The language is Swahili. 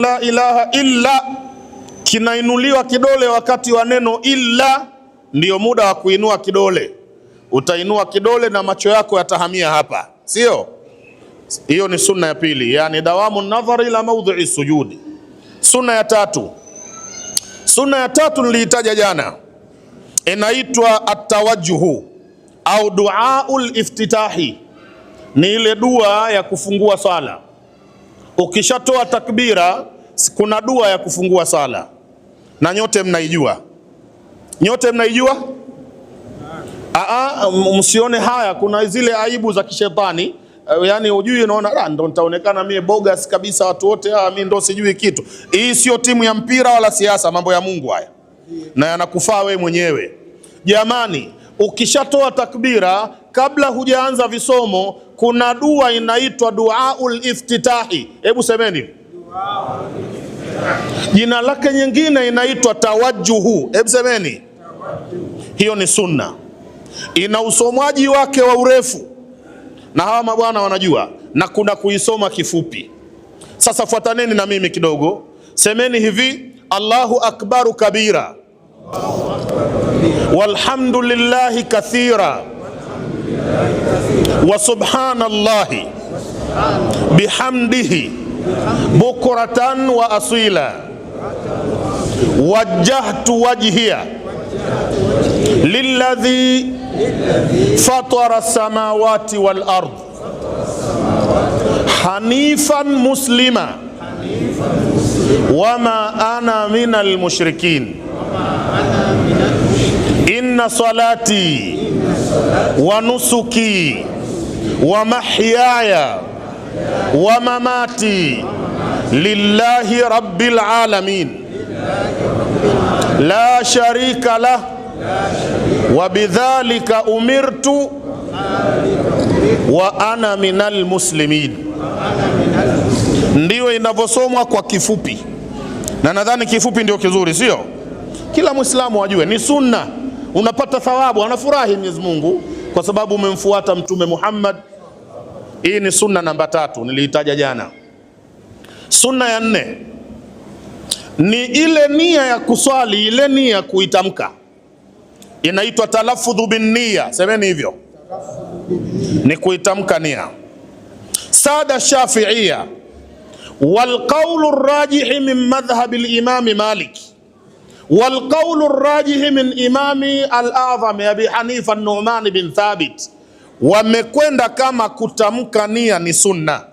La ilaha illa, kinainuliwa kidole wakati wa neno illa, ndiyo muda wa kuinua kidole. Utainua kidole na macho yako yatahamia hapa, sio? Hiyo ni sunna ya pili, yani dawamu nadhari ila maudhui sujudi. Sunna ya tatu, sunna ya tatu niliitaja jana, inaitwa atawajuhu au duaul iftitahi, ni ile dua ya kufungua sala. Ukishatoa takbira, kuna dua ya kufungua sala, na nyote mnaijua, nyote mnaijua. Aa, msione haya, kuna zile aibu za kishetani. Yani ujui, unaona ndo nitaonekana mie bogus kabisa, watu wote mimi ndo sijui kitu. Hii sio timu ya mpira wala siasa, mambo ya Mungu haya, na yanakufaa we mwenyewe. Jamani, ukishatoa takbira, kabla hujaanza visomo, kuna dua inaitwa duaul iftitahi. Hebu semeni jina lake nyingine inaitwa tawajuhu. Hebu semeni hiyo. Ni sunna, ina usomwaji wake wa urefu, na hawa mabwana wanajua, na kuna kuisoma kifupi. Sasa fuataneni na mimi kidogo, semeni hivi: Allahu akbaru kabira walhamdulillahi kathira wa subhanallahi bihamdihi bukratan wa asila wajjahtu wajhiya lilladhi fatara samawati wal ard hanifan muslima wama ana minal mushrikin inna salati wa nusuki wa mahyaya wa mamati lillahi rabbil alamin la sharika lah wa bidhalika umirtu wa ana minal muslimin. Ndiyo inavyosomwa kwa kifupi, na nadhani kifupi ndio kizuri, sio? Kila mwislamu ajue ni sunna, unapata thawabu, anafurahi Mwenyezi Mungu kwa sababu umemfuata Mtume Muhammad. Hii ni sunna namba tatu, niliitaja jana. Sunna ya nne ni ile nia ya kuswali, ile nia kuitamka inaitwa talafudhu bin nia. Semeni hivyo, ni kuitamka nia. Sada Shafiia walqaulu rajihi min madhhabi limami Malik walqaulu rajihi min imami al-A'zam Abi Hanifa Nu'man bin Thabit, wamekwenda kama kutamka nia ni sunna.